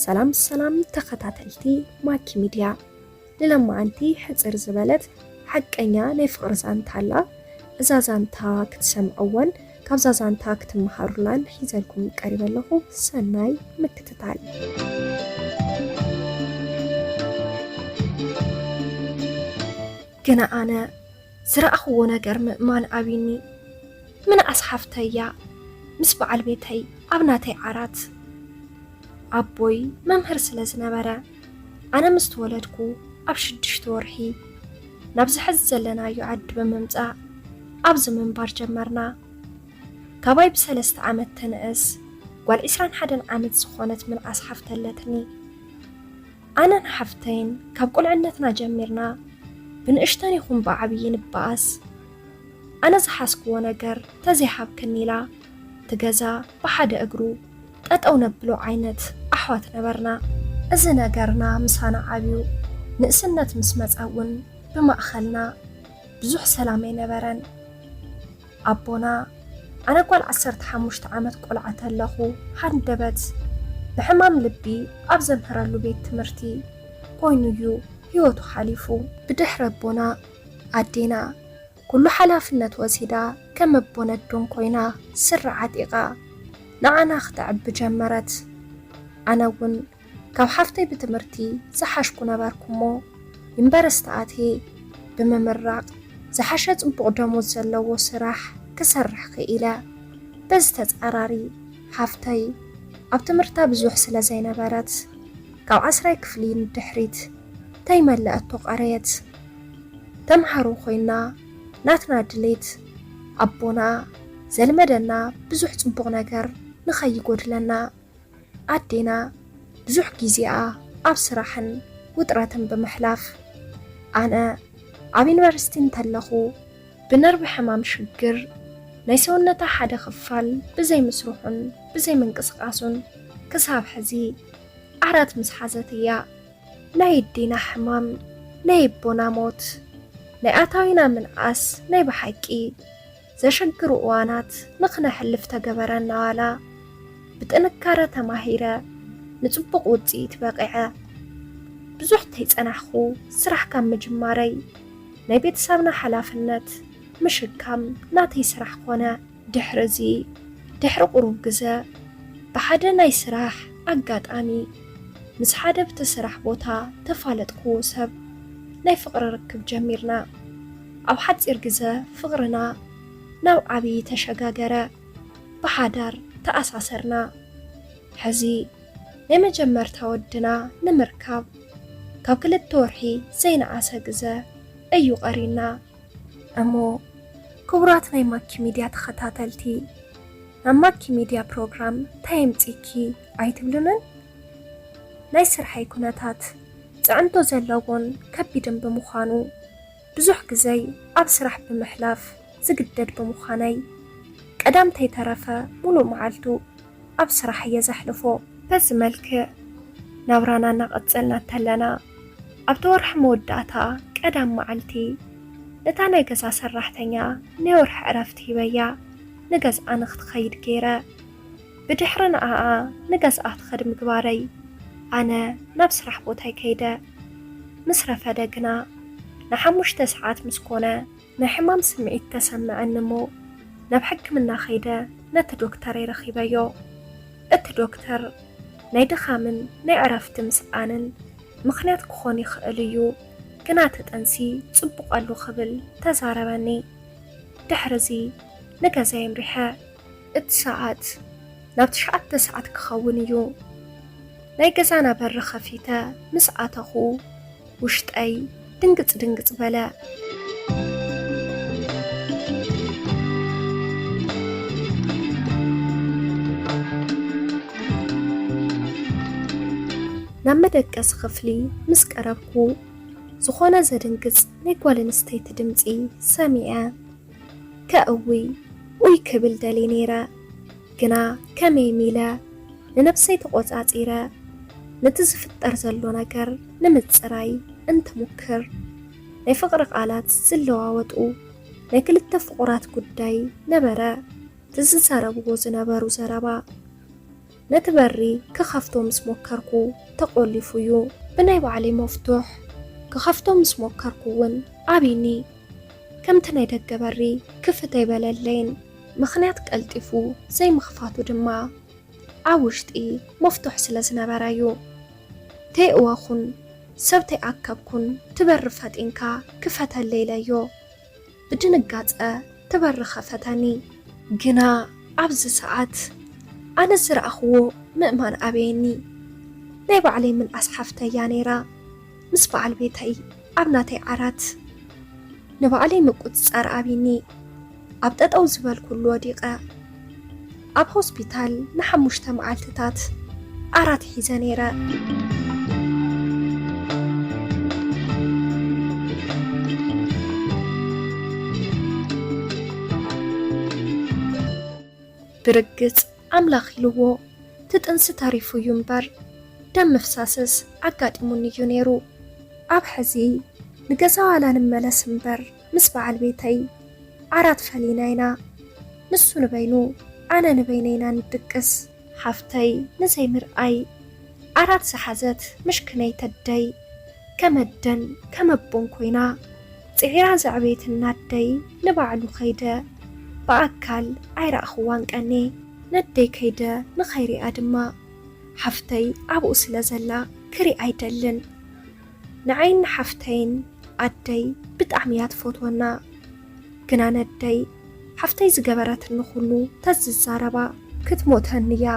ሰላም ሰላም ተኸታተልቲ ማኪ ሚድያ፣ ንሎማዓንቲ ሕጽር ዝበለት ሓቀኛ ናይ ፍቕሪ ዛንታ ኣላ። እዛ ዛንታ ክትሰምዕዋን ካብዛ ዛንታ ክትመሃሩላን ሒዘልኩም ቀሪበ ኣለኹ። ሰናይ ምክትታል። ግና ኣነ ዝረኣኽዎ ነገር ምእማን ኣብዩኒ። ምንኣስ ሓፍተይ እያ ምስ በዓል ቤተይ ኣብ ናተይ ዓራት። ኣቦይ መምህር ስለ ዝነበረ፣ ኣነ ምስ ተወለድኩ ኣብ ሽዱሽተ ወርሒ ናብዚ ሕዚ ዘለናዮ ዓዲ ብምምጻእ ኣብዚ ምንባር ጀመርና። ካባይ ብሰለስተ ዓመት ተንእስ ጓል ዒስራን ሓደን ዓመት ዝኾነት ምንኣስ ሓፍተ ኣለትኒ። ኣነን ሓፍተይን ካብ ቁልዕነትና ጀሚርና ብንእሽተን ይኹን ብዓብዪ ንበኣስ። ኣነ ዝሓዝክዎ ነገር ተዘይሃብክኒ ኢላ እቲ ገዛ ብሓደ እግሩ ጠጠው ነብሎ ዓይነት ኣሕዋት ነበርና። እዚ ነገርና ምሳና ዓብዩ። ንእስነት ምስ መጸ እውን ብማእኸልና ብዙሕ ሰላም ኣይነበረን። ኣቦና፣ ኣነ ጓል ዓሰርተ ሓሙሽተ ዓመት ቆልዓ ተለኹ፣ ሃንደበት ብሕማም ልቢ ኣብ ዘምህረሉ ቤት ትምህርቲ ኮይኑ እዩ ህይወቱ ሓሊፉ። ብድሕሪ ኣቦና፣ ኣዴና ኩሉ ሓላፍነት ወሲዳ ከም ኣቦን ኣዶን ኮይና ስረ ዓጢቓ ንዓና ክተዕቢ ጀመረት። ኣነ እውን ካብ ሓፍተይ ብትምህርቲ ዝሓሽኩ ነበርኩ እሞ፣ ዩኒቨርሲቲ ኣትየ ብምምራቕ ዝሓሸ ጽቡቕ ደሞዝ ዘለዎ ስራሕ ክሰርሕ ክኢለ። በዚ ተጻራሪ፣ ሓፍተይ ኣብ ትምህርታ ብዙሕ ስለ ዘይነበረት፣ ካብ ዓስራይ ክፍሊ ንድሕሪት ተይመለአቶ ቀረየት። ተምሃሮ ኮይና ናትና ድሌት ኣቦና ዘልመደና ብዙሕ ጽቡቕ ነገር ንኸይጎድለና ኣዴና ብዙሕ ግዜኣ ኣብ ስራሕን ውጥረትን ብምሕላፍ፣ ኣነ ኣብ ዩኒቨርሲቲ እንተለኹ ብነርቭ ሕማም ሽግር ናይ ሰውነታ ሓደ ክፋል ብዘይ ምስርሑን ብዘይ ምንቅስቓሱን ክሳብ ሕዚ ዓራት ምስ ሓዘት እያ። ናይ ኣዴና ሕማም፣ ናይ ኣቦና ሞት፣ ናይ ኣታዊና ምንኣስ ናይ ብሓቂ ዘሸግሩ እዋናት ንኽነሕልፍ ተገበረና ዋላ። ብጥንካረ ተማሂረ ንጽቡቕ ውጽኢት በቒዐ። ብዙሕ ተይጸናሕኹ ስራሕ ካብ ምጅማረይ ናይ ቤተሰብና ሓላፍነት ምሽካም ናተይ ስራሕ ኮነ። ድሕሪ እዚ፣ ድሕሪ ቁሩብ ግዘ፣ ብሓደ ናይ ስራሕ ኣጋጣሚ ምስ ሓደ ብቲ ስራሕ ቦታ ተፋለጥክዎ ሰብ ናይ ፍቕሪ ርክብ ጀሚርና። ኣብ ሓጺር ግዘ ፍቕርና ናብ ዓብዪ ተሸጋገረ። ብሓዳር ተኣሳሰርና። ሕዚ ናይ መጀመርታ ወድና ንምርካብ ካብ ክልተ ወርሒ ዘይነኣሰ ግዘ እዩ ቀሪና። እሞ ክቡራት ናይ ማኪ ሚድያ ተኸታተልቲ፣ ናብ ማኪ ሚድያ ፕሮግራም ታይ የምጺኪ ኣይትብሉንን? ናይ ስርሐይ ኩነታት ጽዕንቶ ዘለዎን ከቢድን ብምዃኑ፣ ብዙሕ ግዘይ ኣብ ስራሕ ብምሕላፍ ዝግደድ ብምዃነይ፣ ቀዳም ተይተረፈ ሙሉእ መዓልቱ ኣብ ስራሕ እየ ዘሕልፎ። በዚ መልክዕ ናብራና እናቐጸልና እንተለና፣ ኣብቲ ወርሒ መወዳእታ ቀዳም መዓልቲ ነታ ናይ ገዛ ሰራሕተኛ ናይ ወርሒ ዕረፍቲ ሂበያ ንገዝኣ ንክትኸይድ ገይረ። ብድሕሪ ንኣኣ ንገዝኣ ትኸድ ምግባረይ፣ ኣነ ናብ ስራሕ ቦታይ ከይደ። ምስ ረፈደ ግና ንሓሙሽተ ሰዓት ምስ ኮነ፣ ናይ ሕማም ስምዒት ተሰምዐኒ እሞ፣ ናብ ሕክምና ከይደ ነቲ ዶክተረይ ረኺበዮ። እቲ ዶክተር ናይ ድኻምን ናይ ዕረፍቲ ምስኣንን ምኽንያት ክኾን ይኽእል እዩ፣ ግና እቲ ጥንሲ ጽቡቕ ኣሉ ክብል ተዛረበኒ። ድሕርዚ ንገዛይ ኣምሪሐ። እቲ ሰዓት ናብ ትሽዓተ ሰዓት ክኸውን እዩ። ናይ ገዛና በሪ ከፊተ ምስ ኣተኹ፣ ውሽጠይ ድንግጽ ድንግጽ በለ። ናብ መደቀሲ ክፍሊ ምስ ቀረብኩ፣ ዝኾነ ዘድንግጽ ናይ ጓል ኣንስተይቲ ድምጺ ሰሚዐ። ከእውይ ኡይ ክብል ደልየ ነይረ፣ ግና ከመይ ሚለ ንነብሰይ ተቖጻጺረ ነቲ ዝፍጠር ዘሎ ነገር ንምጽራይ እንትሙክር፣ ናይ ፍቕሪ ቃላት ዝለዋወጡ ናይ ክልተ ፍቑራት ጉዳይ ነበረ እቲ ዝዛረብዎ ዝነበሩ ዘረባ። ነቲ በሪ ክኸፍቶ ምስ ሞከርኩ፣ ተቖሊፉ እዩ። ብናይ ባዕለይ መፍቱሕ ክኸፍቶ ምስ ሞከርኩ እውን ኣቢኒ። ከምቲ ናይ ደገ በሪ ክፍት ኣይበለለይን። ምኽንያት ቀልጢፉ ዘይምኽፋቱ ድማ ኣብ ውሽጢ መፍቱሕ ስለ ዝነበረ እዩ። ተየእወኹን፣ ሰብ ተይኣከብኩን፣ ትበሪ ፈጢንካ ክፈተለይ ኢለዮ። ብድንጋጸ ትበሪ ኸፈተኒ። ግና ኣብዚ ሰዓት ኣነ ዝረኣኽዎ ምእማን ኣበየኒ። ናይ ባዕለይ ምንኣስ ሓፍተይ እያ ነይራ። ምስ በዓል ቤተይ ኣብ ናተይ ዓራት ንባዕለይ ምቁጽጻር ኣቢኒ። ኣብ ጠጠው ዝበልኩሉ ወዲቐ። ኣብ ሆስፒታል ንሓሙሽተ መዓልትታት ዓራት ሒዘ ነይረ። ብርግጽ ኣምላኽ ኢልዎ እቲ ጥንሲ ተሪፉ እዩ እምበር፣ ደም ምፍሳስስ ኣጋጢሙኒ እዩ ነይሩ። ኣብ ሕዚ ንገዛ ዋላ ንመለስ እምበር፣ ምስ በዓል ቤተይ ዓራት ፈሊና ኢና። ንሱ ንበይኑ፣ ኣነ ንበይነይ ኢና ንድቅስ። ሓፍተይ ንዘይምርኣይ ዓራት ዝሓዘት ምሽክነይቲ ኣደይ፣ ከም ኣደን ከም ኣቦን ኮይና ጽዒራ ዘዕበየትና ኣደይ ንባዕሉ ከይደ ብኣካል ኣይረኣኽዋን ቀንየ። ነደይ ከይደ ንኸይሪኣ ድማ ሓፍተይ ኣብኡ ስለ ዘላ ክሪኣ ኣይደልን። ንዓይን ንሓፍተይን ኣደይ ብጣዕሚ እያ ትፈትወና። ግና ነደይ ሓፍተይ ዝገበረትኒ ኩሉ ተዝዛረባ ክትሞተኒ እያ።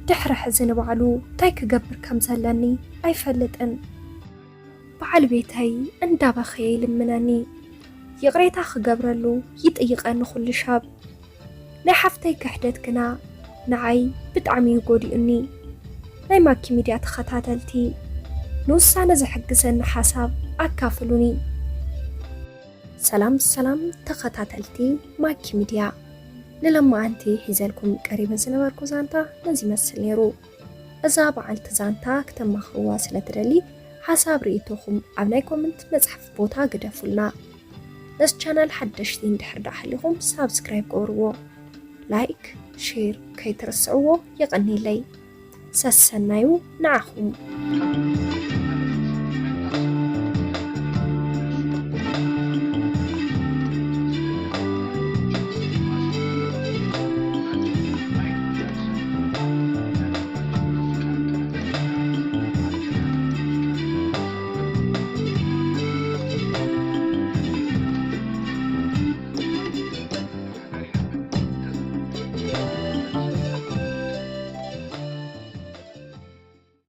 ድሕሪ ሕዚ ንባዕሉ እንታይ ክገብር ከም ዘለኒ ኣይፈልጥን። በዓል ቤተይ እንዳበኸየ ይልምነኒ። ይቕሬታ ክገብረሉ ይጥይቐኒ ኩሉ ሻብ። ናይ ሓፍተይ ክሕደት ግና ንዓይ ብጣዕሚ እዩ ጎዲኡኒ። ናይ ማኪ ሚድያ ተኸታተልቲ ንውሳነ ዝሕግዘኒ ሓሳብ ኣካፍሉኒ። ሰላም ሰላም ተኸታተልቲ ማኪ ሚድያ፣ ንለማዓንቲ ሒዘልኩም ቀሪበ ዝነበርኩ ዛንታ ነዚ ይመስል ነይሩ። እዛ በዓልቲ ዛንታ ክተማኽርዋ ስለ ትደሊ ሓሳብ ርእይቶኹም ኣብ ናይ ኮመንት መጽሓፍ ቦታ ግደፉልና። ነዚ ቻናል ሓደሽቲ እንድሕር ደኣ ሃሊኹም ሳብስክራይብ ግበርዎ። ላይክ፣ ሼር ከይትርስዕዎ። የቐንየለይ። ሰሰናዩ ንዓኹም።